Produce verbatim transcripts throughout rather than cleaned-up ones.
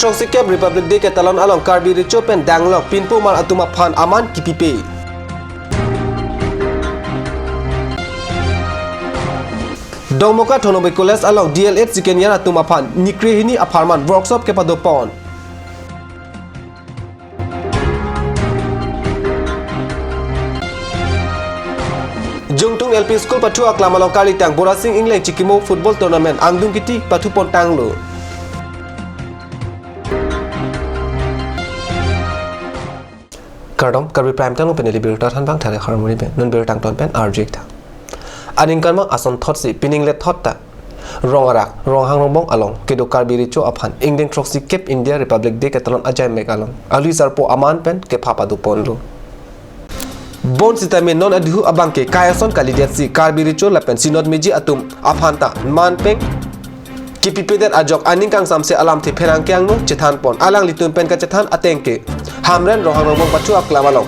Throksi kep Republic Day ketalon along Karbi Recho pen danglok pinpo mar atum aphan aman kipipe. Dongmoka Thonobei College along D L Ed second year atum aphan Nikre hini apharman workshop kepadopon. Jungtung L P School pathu aklam along kalitang Borasing Engleng Chikimo Football Tournament angdung kiti pathupontanglo. Kardom, Karbi Prime Time pen ili birta thanbang thare harmoni pen, non birta angton pen arjik tha. Aningkanvang asonthotsi, pining lethot ta Rong Arak, Ronghang Rongbong along kedo Karbi Recho aphan ingdeng throksi kep India Republic Day ketalon ajai mek along alwi sarpo aman pen kepha padoponlo. Bonsitame non adihu abangke kai ason kalidetsi Karbi Recho lapen Synod Meji atum aphan ta man pen kipipedet ajok aning kangsamse alamthe pherangke angno chethanpon. Alanglitum pen kachethan ateng ke Hamren Ronghang Rongbong pathu aklam along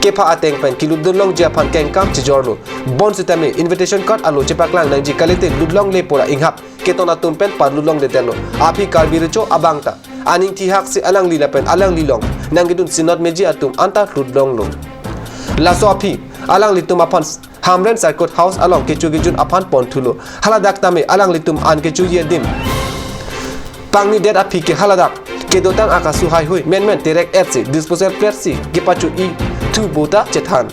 kepha ateng pen kelutdun longji aphan kengkam chijorlo. Bonsitame invitation card alo chepaklang nangji kalite lut longle pura inghap keton atum pen parlut longledetlo. Aphi Karbi Recho abang ta aning thihaksi alangli lapen alangli along nangkedun Synod Meji atum anta lut longlo. Laso aphi alanglitum aphan Hamren Circuit House along kecho kejun aphan ponthulo. Haladak tame alanglitum an kechoji adim pangnidet aphi ke haladak kedotang akasu haihui menmen terek-etsi disposal plate si kepacho-i thu puta chethan.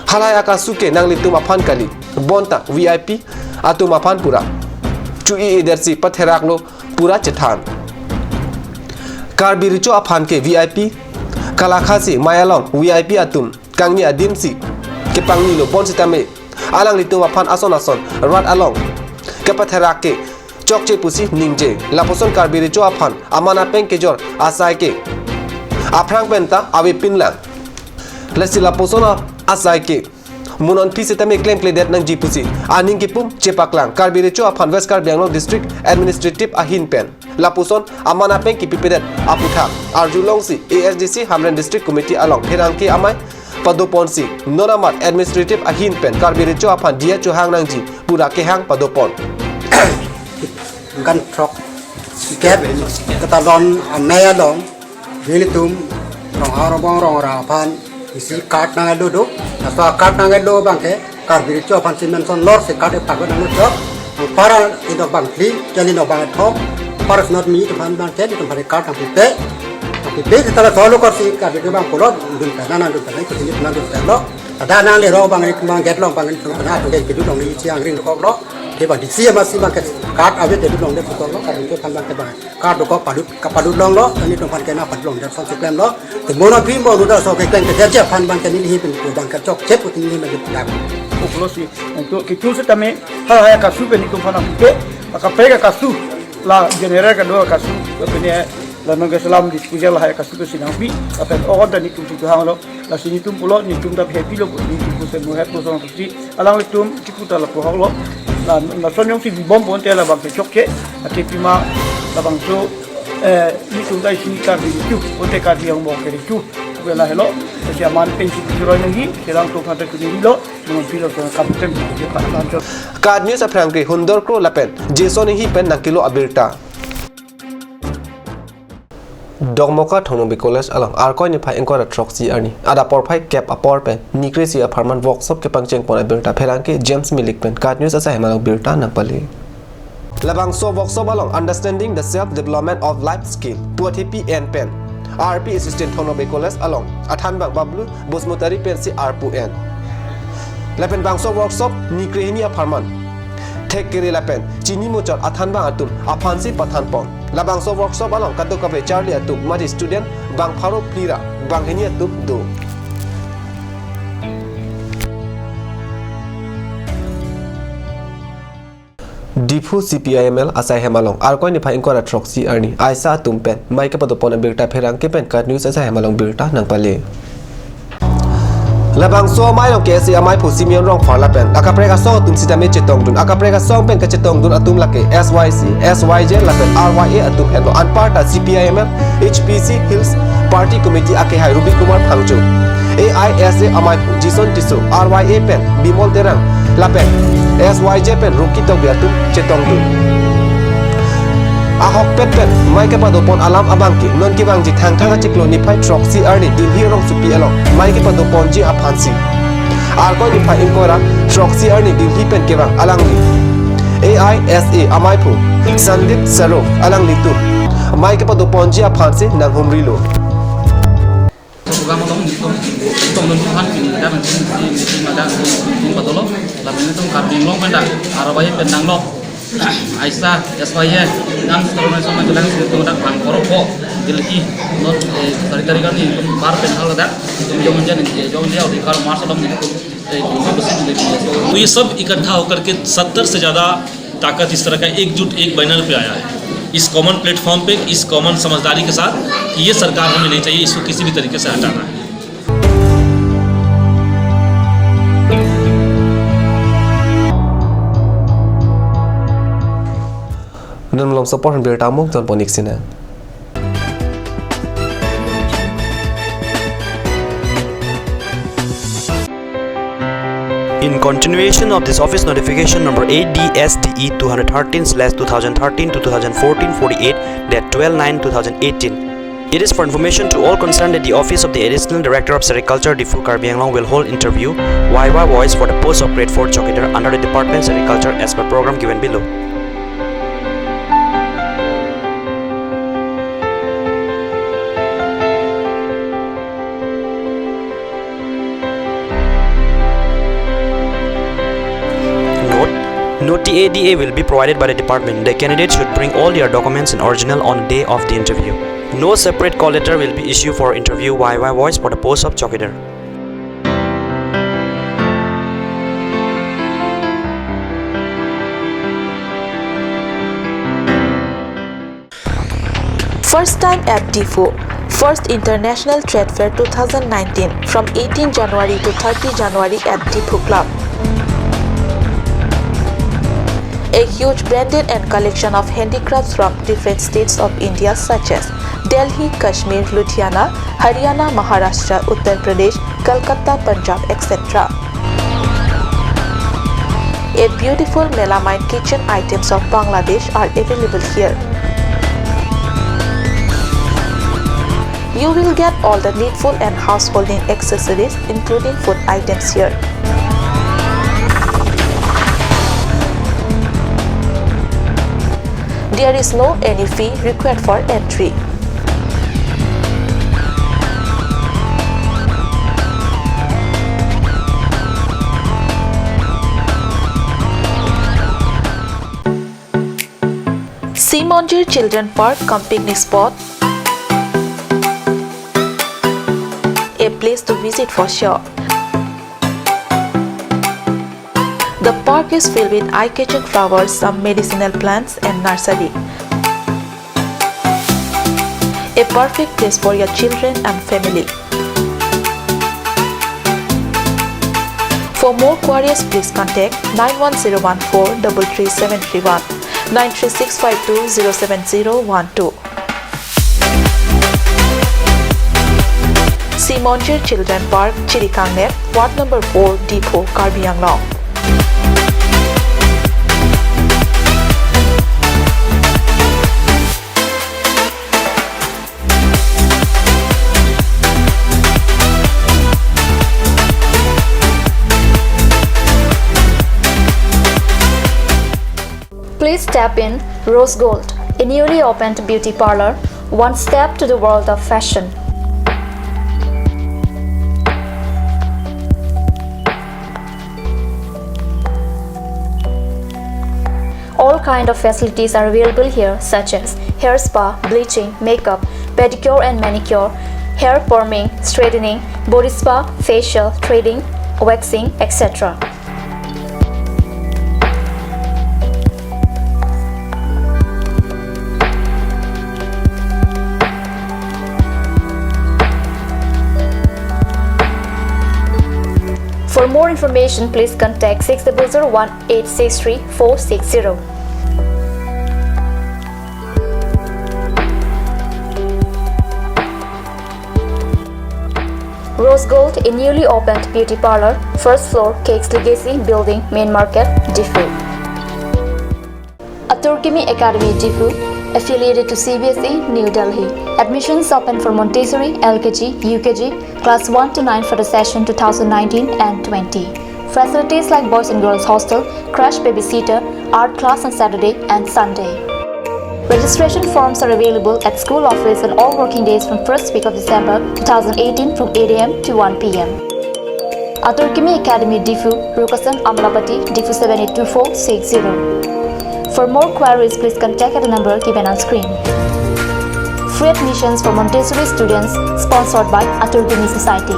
Halahai akasu ke nanglitum aphan kali, bonta V I P atum aphan pura cho-i-edetsi patheraklo pura chethan. Karbi Recho aphan ke V I P kalakha si mei along V I P atum kangni adimsi kepangnilo, bonsitame alanglitum aphan ason ason rat along kepatherak ke chokche pusi ningje. Lapuson Karbi Recho aphan aman apeng kejor asai ke aphrang pen ta avepinlang. Lasi lapuson a-, asai ke mo non aphi sitame klemkledet nangji pusi aning kipum chepaklang Karbi Recho aphan West Karbi Anglong District Administrative ahin pen. Lapuson aman apeng kipipedet aputhak arjulongsi A S D C Hamren District Committee along pherangke amei padoponsi non amat administrative ahin pen Karbi Recho aphan diya chohang nangji pura kehang padopon. Ningkan throksi kep ketalon amei along nelitum Ronghang Rongbong Rong Arak aphan isi card nangkelo do. Laso card nangkelo abangke Karbi Recho aphansi mention lorsi card epak nanglo chok. Anpar inut abang phli, kali inut abang kethom, anpar Synod Meji atum aphan abangke itum aphan card nangpipe. Nangpipe seta laso alokorsi Karbi Recho abang pulo dun pen nangdun pen isi nangdun penlo. Ada nanglerok abang ri abang gate along abang ri abang atum ke kedut longle isi angring dokoklo. Ke abang D C M C abangke card ave kedut longle dokoklo, Karbi Recho aphan abangke abang card dokok padut, kapadut longlo, kami itum aphan ke nangpadut longle asonsi klemlo. Te mo non aphi mo non laso keklem kedet aphan abangke neli ahin pen abangke chokche pu neli ahin pen dak. Uklo si, untuk kitu sitame, halahai akasu pen itum aphan nangpipe, akaprek akasu, la general kedo akasu, pen la nangkeselam disposal lahai akasu ke si nangpi, lapen ogon ta nelitum si chohanglo, lasi nelitum pulo, nelitum ta happy lo, nelitum pusi mo het lo song si, alanglitum kipu ta lapu hoklo, la, lason jongsi bibom ponte labangke chokche, ate pima labangso, eh, nelitum ta isi Karbi Recho, ponte Karbi Anglong ke Recho, pu lahelo, lasi aman pensi churoi nangji, selang tok kata kunilo, mo non aphi lo ke kapitem, ke pa, pa, cho. KAT News aphrangke Hundor Kro lapen Jason Enghi pen nangkelo abirta. Dongmoka Thonobei College along Arkoi niphai ingkoi ra throksi arni adap porphai kep apor pen Nikre isi apharman workshop kepangchengpon abirta pherangke James Milik pen KAT News asai hem along birta nangpale. Labangso workshop along Understanding the Self Development of Life Skill pu athepi en pen R P Assistant Thonobei College along athanbang Bablu Basumatary pensi arpu en. Lapen bangso workshop Nikre hini apharman thekkere lapen chini muchot athanbang atum aphansi pathanpon. Labangso workshop along kadokave charli atum mate student bang pharo phli ra bang hini atum do. Diphu C P I M L asai hem along Arkoi niphai ingkoi ra throksi arni aisa atum pen mei kepadopon abirta pherangke pen KAT News asai hem along birta nangpale. Labangso amei along K S A amaiphu Simeon Rongphar lapen akaprek asong atum sitame chetongdun. Akaprek asong pen kachetongdun atum lake S Y C, S Y J lapen R Y A atum henlo. Anparta C P I M L H P C Hills Party Committee akehai Ruby Kumar Phangcho, A I S A amaiphu Jason Tisso, R Y A pen Bimol Terang lapen S Y J pen Rocky Tokbi atum chetongdun. Ahokpet pen mei kepadopon alam abangke non kevangji Thangthang achiklo niphai throksi arni Delhi rongsopi along mei kepadoponji aphansi. Arkoi niphai ingkoi ra throksi arni Delhi pen kevang alangli A I S A amaiphu Sandeep Saroo alanglitum mei kepadoponji aphansi nanghumrilo. Program along nelitum, nelitum nelitum han pini dak nelitum si meeting ma dak nelitum meeting padolo. Lapen nelitum Karbi Anglong pen dak arbai pen nanglo. Aisa S Y A dan seterusnya sama jelang nelitum dak bang korok ko Delhi non, eh, sari tari kan nelitum bar pen hal dak nelitum jong jan nelitum jong dia di kar March along nelitum, eh, nelitum besi nelitum. तो ये सब इकट्ठा होकर के सत्तर से ज्यादा ताकत इस तरह का एकजुट एक बैनर पे आया है। इस कॉमन प्लेटफॉर्म पे, इस कॉमन समझदारी के साथ कि ये सरकार हमें नहीं चाहिए, इसको किसी भी तरीके से हटाना है। Non malom apor aphan birta amuk jon pon-ik sina. In continuation of this office notification number A D S D E two hundred thirteen slash two thousand thirteen to two thousand fourteen forty-eight, date twelve nine two thousand eighteen. It is for information to all concerned that the office of the Additional Director of Sericulture, Diphu, Karbi Anglong will hold interview, viva voce, for the post of Grade four Chowkidar under the department Sericulture as per program given below. Note, no T A D A will be provided by the department. The candidate should bring all their documents in original on the day of the interview. No separate call letter will be issued for interview viva voce for the post of Chowkidar. First time at Diphu. First International Trade Fair two thousand nineteen from eighteen January to thirty January at Diphu Club. A huge branded and collection of handicrafts from different states of India such as Delhi, Kashmir, Ludhiana, Haryana, Maharashtra, Uttar Pradesh, Kolkata, Punjab, et cetera. A beautiful melamine kitchen items of Bangladesh are available here. You will get all the needful and householding accessories, including food items here. There is no any fee required for entry. Simonjir Children Park cum picnic spot, a place to visit for sure. The park is filled with eye-catching flowers, some medicinal plants and nursery. A perfect place for your children and family. For more queries, please contact nine one zero one four double three seven three one, nine three six five two zero seven zero one two. Simonjir Children Park, Chirikangnep, Ward number four, Diphu, Karbi Anglong. Please step in Rose Gold, a newly opened beauty parlor, one step to the world of fashion. All kind of facilities are available here, such as hair spa, bleaching, makeup, pedicure and manicure, hair perming, straightening, body spa, facial, threading, waxing, et cetera. For more information, please contact six double zero one eight six three four six zero. Rose Gold, a newly opened beauty parlor, first floor, Cakes Legacy Building, Main Market, Diphu. Atur Kimi Academy, Diphu, Affiliated to C B S E, New Delhi. Admissions open for Montessori, L K G, U K G, class one to nine for the session two thousand nineteen and twenty. Facilities like boys and girls hostel, crash babysitter, art class on Saturday and Sunday. Registration forms are available at school office on all working days from first week of December two thousand eighteen from eight A M to one P M. Atur Kimi Academy, Diphu, Rukasan Amlapati, Diphu seven eight two four six zero. For more queries, please contact at the number given on screen. Free admissions for Montessori students, sponsored by Atur Kimi Society.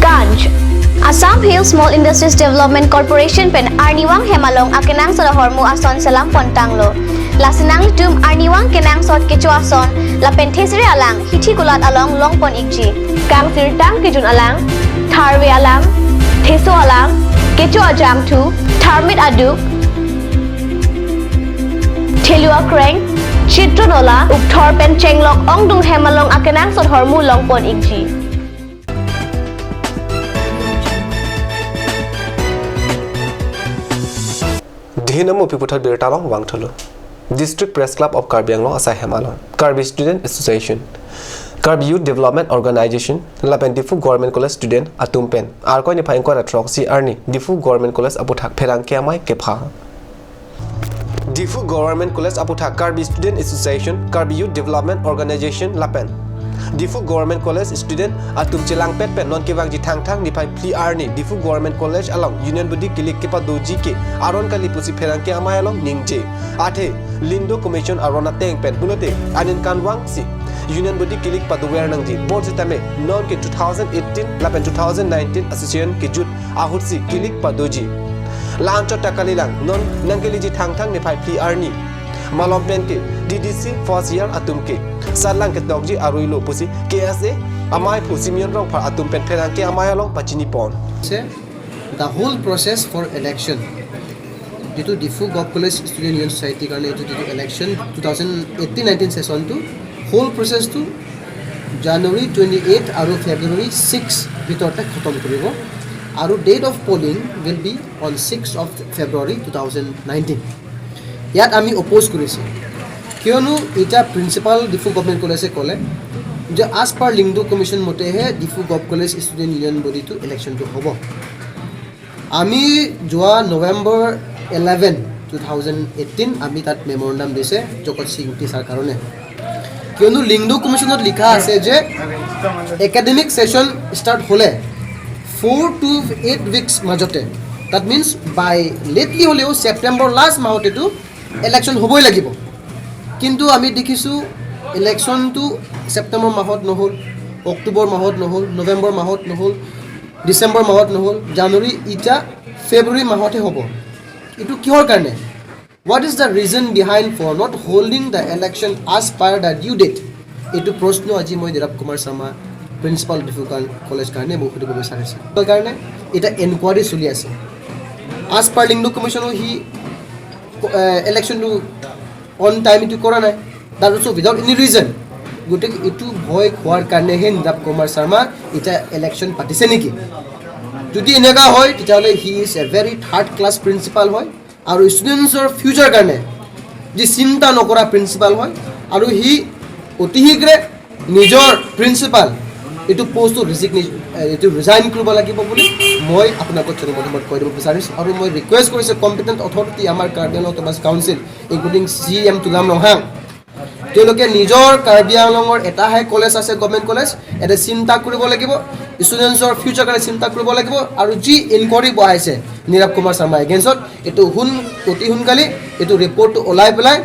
Ganj. Assam Hill Small Industries Development Corporation pen arnivang hem along akenangsot ahormu ason selam pontanglo. Lasi nanglitum arnivang kenangsot kecho ason lapen thesere alang hithi kulat along longpon ikji. Kangsirtang kejun alang, tharve alang, theso alang, kecho ajangthu, tharmit aduk, thelu akreng, chitron ola, ukthor pen chenglok ongdung hem along akenangsot ahormu longpon ikji. Dhinam upi puthot birta along vangthulo. District Press Club of Karbi Anglong asai hem along, Karbi Student Association, Karbi Youth Development Organization lapen Diphu Government College student atum pen Arkoi niphai ingkoi ra throksi arni Diphu Government College aputhak pherangke amei kepha. Diphu Government College aputhak Karbi Student Association, Karbi Youth Development Organization lapen Diphu Government College student atum chelangpet pen non kevangji Thangthang niphai phli arni Diphu Government College along Union Body kilik kepadoji ke aron kali pusi pherangke amei along ningje. Athe Lindo Commission aron ateng pen pulote aning kanvangsi Union Body kilik padover nangji. Bonsitame non ke two thousand eighteen lapen two thousand nineteen association kejut ahutsi kilik padoji. La-anchot ta kalilang, non nangkeleji Thangthang niphai phli arni malom pen ke D D C first year atum ke satlang ketokji arui lo pusi K S A amei aphu Simeon Rongphar atum pen pherangke amei along pachinipon. Say, the whole process for election, যিটো Diphu gov college student union ছ'চাইটিৰ কাৰণে এইটো যিটো election two thousand eighteen nineteen ছেছনটো, whole প্ৰচেছটো January twenty eight আৰু ফেব্ৰুৱাৰী ছিক্স ভিতৰতে খতম কৰিব। আৰু date of polling will be on sixth of February two thousand nineteen। ইয়াত আমি অপ'জ কৰিছোঁ, কিয়নো এতিয়া প্ৰিন্সিপাল ডিফু গভৰ্ণমেণ্ট কলেজে ক'লে যে as per লিংডো কমিশ্যন মতেহে Diphu gov college student union বডিটো ইলেকশ্যনটো হ'ব। আমি যোৱা November eleven, two thousand eighteen আমি তাত মেমৰেণ্ডাম দিছে জগত সিং টি ছাৰ কাৰণে, কিয়নো লিংডো কমিশ্যনত লিখা আছে যে একাডেমিক ছেছন ষ্টাৰ্ট হ'লে ফ'ৰ টু এইট উইকছ মাজতে, that means by lately হ'লেও ছেপ্টেম্বৰ লাষ্ট মাহতেতো ইলেকশ্যন হ'বই লাগিব। কিন্তু আমি দেখিছোঁ ইলেকশ্যনটো ছেপ্টেম্বৰ মাহত নহ'ল, অক্টোবৰ মাহত নহ'ল, নৱেম্বৰ মাহত নহ'ল, ডিচেম্বৰ মাহত নহ'ল, জানুৱাৰী, এতিয়া ফেব্ৰুৱাৰী মাহতহে হ'ব। এইটো কিহৰ কাৰণে? What is the reason behind for not holding the election as per the due date? এইটো প্ৰশ্ন আজি মই নীৰৱ কুমাৰ শৰ্মা, প্ৰিন্সিপাল ডিফু কা-, কলেজ কাৰণে মই সুধিব বিচাৰিছোঁ। তাৰ কাৰণে এতিয়া এনকুৱাৰী চলি আছে। As per লিংডো কমিশ্যনো সি ক-, এ, ইলেকশ্যনটো অন টাইম এইটো কৰা নাই, that also without any reason। গতিকে এইটো ভয় খোৱাৰ কাৰণেহে নীৰৱ কুমাৰ শৰ্মা এতিয়া ইলেকশ্যন পাতিছে নেকি? যদি এনেকুৱা হয়, তেতিয়াহ'লে he is a very third class principal হয়। আৰু ষ্টুডেণ্টছৰ ফিউচাৰ কাৰণে যি চিন্তা নকৰা প্ৰিন্সিপাল হয়। আৰু সি অতি শীঘ্ৰে নিজৰ প্ৰিন্সিপাল এইটো পষ্টটো ৰিজিগনেশ্যন, এইটো ৰিজাইন কৰিব লাগিব বুলি মই আপোনালোকক জনমত কৈ দিব বিচাৰিছোঁ। আৰু মই ৰিকুৱেষ্ট কৰিছোঁ কম্পিটেণ্ট অথৰিটি, আমাৰ কাৰ্বি আংলং অট'নমাছ কাউন্সিল, ইনক্লুডিং চি ই এম তুলাৰাম ৰংহাং, তেওঁলোকে নিজৰ কাৰ্বি আংলঙৰ এটাহে কলেজ আছে, গভৰ্ণমেণ্ট কলেজ, এটা চিন্তা কৰিব লাগিব, ষ্টুডেণ্টছৰ ফিউচাৰ কাৰণে চিন্তা কৰিব লাগিব। আৰু যি ইনকুৱাৰী বহাইছে নীৰৱ কুমাৰ শৰ্মা এগেইনষ্টত, এইটো সোন-, অতি সোনকালে এইটো ৰিপৰ্টটো ওলাই পেলাই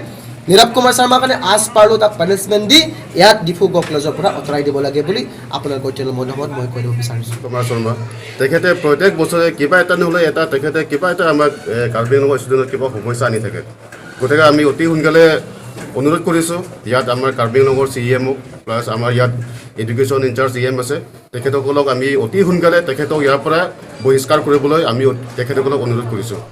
নীৰৱ কুমাৰ শৰ্মাৰ কাৰণে as per law তাক পানিচমেণ্ট দি ইয়াত ডিফু গভ কলেজৰ পৰা আঁতৰাই দিব লাগে বুলি আপোনালোকৰ চেনেল মাধ্যমত মই কৈ দিব বিচাৰিছোঁ। কুমাৰ শৰ্মা, তেখেতে প্ৰত্যেক বছৰে কিবা এটা নহ'লে এটা তেখেতে কিবা এটা আমাৰ, এ, কাৰ্বি আংলঙৰ ষ্টুডেণ্টৰ কিবা সমস্যা আনি থাকে। গতিকে আমি অতি সোনকালে অনুৰোধ কৰিছোঁ, ইয়াত আমাৰ কাৰ্বি আংলঙৰ চি ই এম অ' প্লাছ আমাৰ ইয়াত এডুকেশ্যন ইনচাৰ্জ ই এম আছে, তেখেতসকলক আমি অতি সোনকালে তেখেতক ইয়াৰ পৰা বহিষ্কাৰ কৰিবলৈ আমি অ-, তেখেতসকলক অনুৰোধ কৰিছোঁ।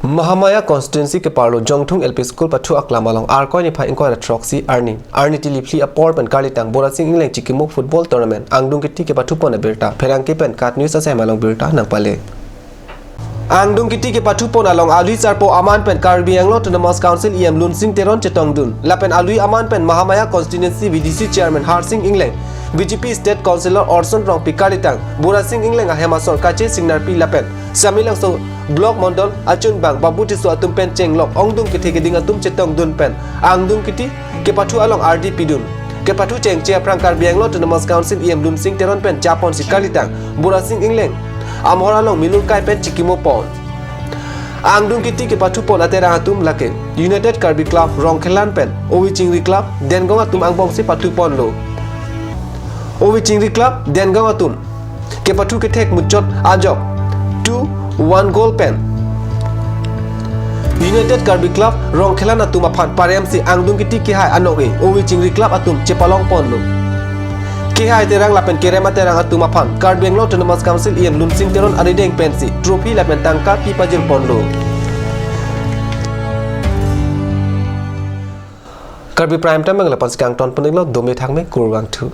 Mahamaya constituency keparlo Jongthung L P School pathu aklam along Arkoi niphai ingkoi ra throksi arni, arni tili phli apor pen karlitang Borasing Engleng Chikimo football tournament angdung kiti kepathupon abirta pherangke pen KAT News asai hem along birta nangpale. Angdung Kiti kepathu pon along alui sarpo aman pen Karbi Anglong Autonomous Council E M Lunsing Teron chetongdun. Lapen alui aman pen Mahamaya Constituency V D C Chairman Harsing Engleng, B J P State Councillor Orson Rongpi kalitang, Burasing Engleng ahem asor Kache Singnarpi lapen Samelangso Block Mondol achunbang Babu Tisso atum pen chenglok ongdung kethe keding atum chetongdun pen Angdung Kiti kepathu along ardi pidun. Kepathu chengche aphrang Karbi Anglong Autonomous Council E M Lunsing Teron pen japonsi kalitang Burasing Engleng amahor along milur kai pen chikimo pon. Angdung Kiti kepathu pon aterang atum lake United Karbi Club Rongkhelan pen Ovi Chingri Club Dengong atum angbongsi pathu ponlo. Ovi Chingri Club Dengong atum kepathu kethek muchot ajok two one goal pen United Karbi Club Rongkhelan atum aphan paremsi Angdung Kiti kehai anok-e Ovi Chingri Club atum chepalong ponlo. Kehai terang lapen kerem aterang atum aphan Karbi Anglong Autonomous Council E M Lunsing Teron arideng pensi trophy lapen tangka pi pajir ponlo. Karbi Prime Time abang lapu-an si kangton pon-iklo, dome thangme, kurvangthu.